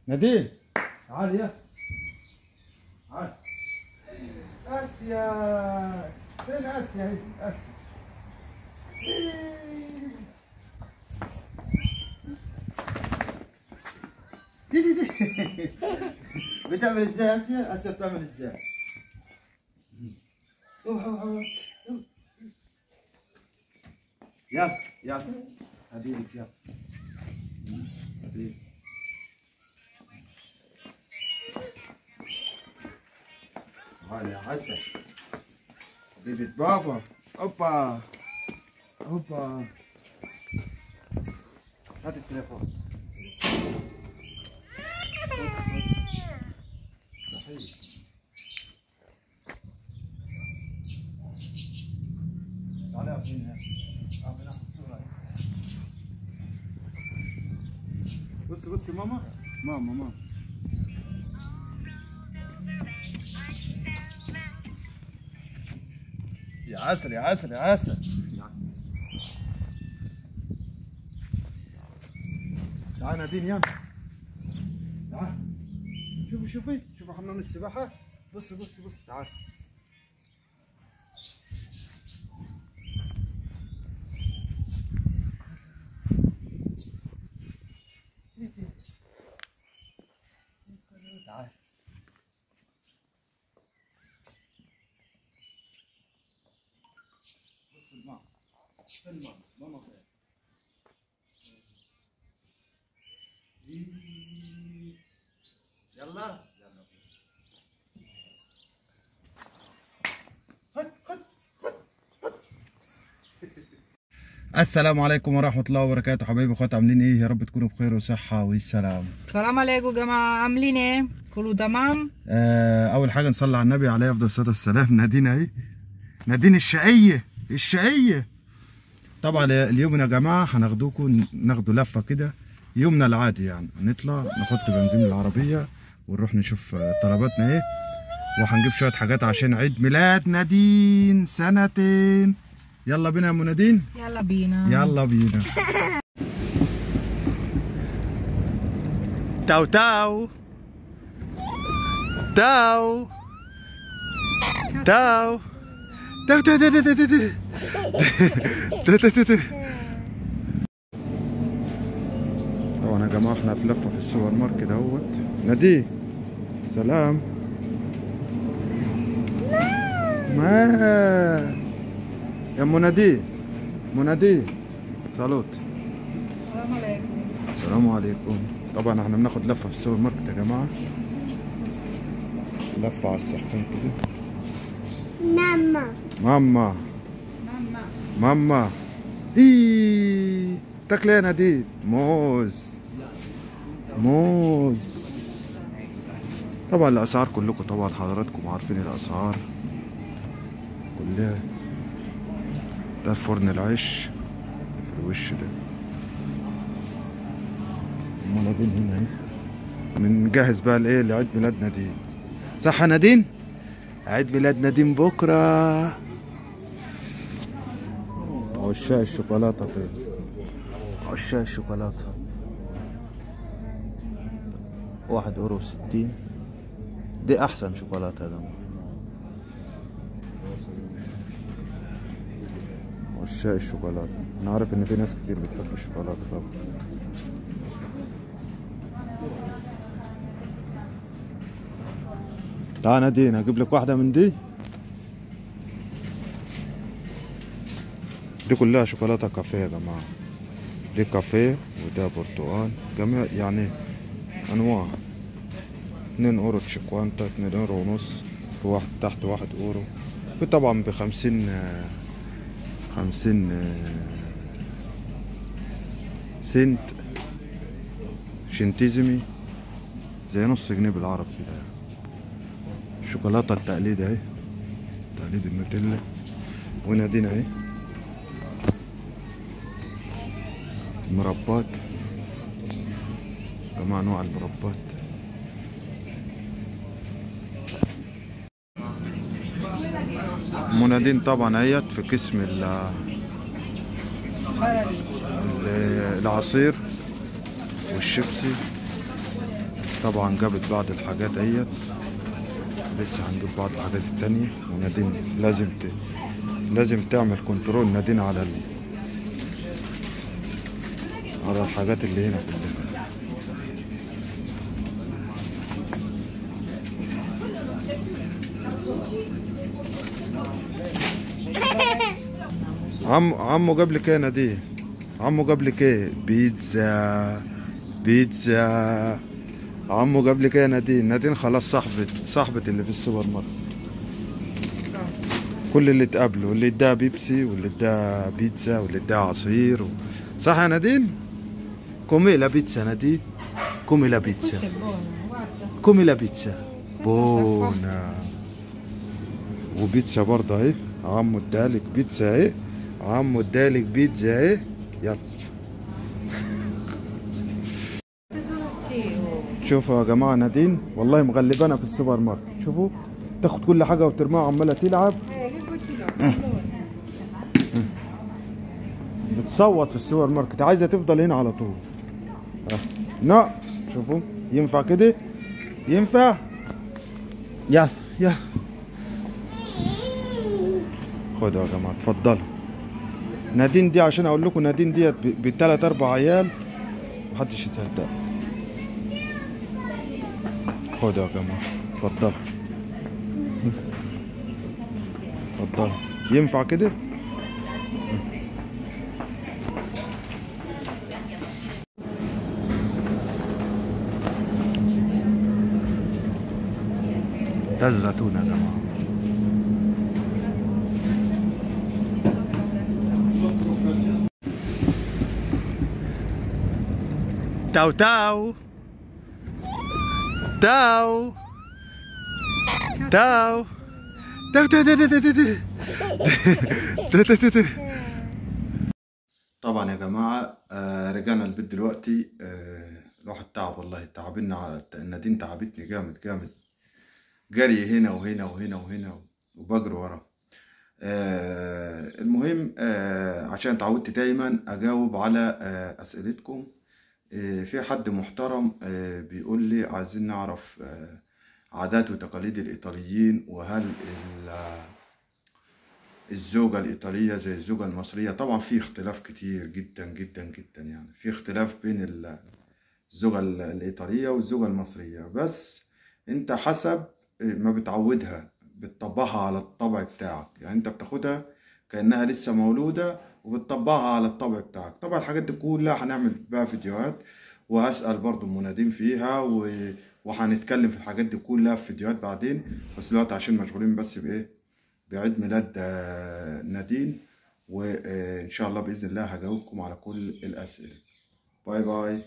نادين تعال يا تعال. اسيا فين اسيا؟ هي اسيا. دي دي دي بتعمل ازاي اسيا؟ اسيا بتعمل ازاي؟ اوه اوه اوه. يلا يلا حبيبك يلا حبيبي. تعال يا عسل حبيبة بابا. اوبا اوبا، هات التليفون. تعالى يا ابني، تعالى ناخد صورة. بص بص ماما ماما ماما. يا عسل يا عسل يا عسل. تعال نادين يلا تعال. شوفي شوفي شوفي حمام السباحة. بص بص بص تعال. تعال بص الماما، فين ماما؟ ماما فين؟ يلا يلا خد خد خد خد. السلام عليكم ورحمة الله وبركاته حبايبي اخواتي، عاملين ايه؟ يا رب تكونوا بخير وصحة والسلام. السلام عليكم يا جماعة، عاملين ايه؟ كله تمام؟ أول حاجة نصلي على النبي عليه أفضل الصلاة والسلام. نادين اهي، نادين الشقية الشقية. طبعا اليوم يا جماعة هناخدوكم ناخدوا لفة كده، يومنا العادي يعني، نطلع نحط بنزين العربية ونروح نشوف طلباتنا ايه، وهنجيب شوية حاجات عشان عيد ميلاد نادين سنتين. يلا بينا يا ام نادين، يلا بينا يلا بينا. تاو تاو تاو تاو تاو تاو تاو تاو تاو تاو. طبعا يا جماعة احنا في لفه في السوبر ماركت اهوت. نادين سلام. ما يا ام نادين، ام نادين salut. السلام عليكم. السلام عليكم. طبعا احنا بناخد لفه في السوبر ماركت يا جماعة، لفه على السخان كده. ماما ماما ماما ماما. ايه تاكل يا نادين؟ موز موز. طبعا الاسعار كلكم طبعا حضراتكم عارفين الاسعار كلها. ده فرن العيش في الوش ده. ام نادين هنا اهي، بنجهز بقى الايه لعيد ميلاد نادين. صح يا نادين؟ عيد ميلاد نادين بكره. عشاق الشوكولاتة فين؟ عشاق الشوكولاتة 1.60 يورو. دي احسن شوكولاتة يا جماعة. عشاق الشوكولاتة، انا عارف ان في ناس كتير بتحب الشوكولاتة طبعا. تعال نادين هجيب لك واحدة من دي. دي كلها شوكولاتة كافيه يا جماعة، دي كافيه وده برتقال، جميع يعني انواع. 2 اورو تشيكوانتا، 2 اورو ونص، في واحد تحت 1 اورو، في طبعا ب50 سنت centesimi، زي نص جنيه بالعربي كده يعني. الشوكولاتة التقليد اهي، تقليد النوتيلا. ونادين اهي مربات، جماعة انواع المربات. منادين طبعا اهيت في قسم العصير والشيبسي. طبعا جابت بعض الحاجات اهيت، لسه هنجيب بعض الحاجات التانية. ونادين لازم تعمل control نادين على على الحاجات اللي هنا كلها. عمو جاب لك ايه يا نادين؟ عمو جاب لك ايه؟ بيتزا. بيتزا. عمو جاب لك ايه يا نادين؟ نادين خلاص صاحبة اللي في السوبر ماركت. كل اللي تقابله، اللي اداها بيبسي واللي اداها بيتزا واللي اداها عصير صح يا نادين؟ Com'è la pizza نادين؟ Com'è la pizza؟ Com'è la pizza؟ Buona. وبيتزا برضه اهي، عمو ادالك بيتزا اهي، عمو ادالك بيتزا اهي. يلا شوفوا يا جماعة نادين والله مغلبانا في السوبر ماركت. شوفوا تاخد كل حاجة وترميها وعماله تلعب. بتصوت في السوبر ماركت، عايزه تفضل هنا على طول. لا شوفوا ينفع كده؟ ينفع؟ يلا يلا خدوا يا جماعة اتفضلوا. نادين دي عشان اقول لكم نادين ديت بتلات اربع عيال محدش يصدق. خدوا يا جماعة اتفضلوا اتفضلوا. ينفع كده؟ ده الزيتون يا جماعة. تاو تاو تاو تاو تاو تاو تاو تاو تاو. طبعا يا جماعة رجعنا البيت دلوقتي. الواحد تعب والله، تعبنا. نادين تعبتني جامد جامد، جري هنا وهنا وهنا وهنا وبجري ورا. المهم عشان اتعودت دايما اجاوب على اسئلتكم. في حد محترم بيقول لي عايزين نعرف عادات وتقاليد الإيطاليين، وهل الزوجة الإيطالية زي الزوجة المصرية؟ طبعا في اختلاف كتير جدا جدا جدا، يعني في اختلاف بين الزوجة الإيطالية والزوجة المصرية، بس انت حسب ما بتعودها بتطبعها على الطبع بتاعك. يعني انت بتاخدها كأنها لسه مولودة وبتطبعها على الطبع بتاعك. طبعا الحاجات دي كلها هنعمل بقى فيديوهات، وهسأل برضو المنادين فيها وهنتكلم في الحاجات دي كلها في فيديوهات بعدين. بس دلوقتي عشان مشغولين بس بايه، بعيد ميلاد نادين، وان شاء الله باذن الله هجاوبكم على كل الاسئلة. Bye bye.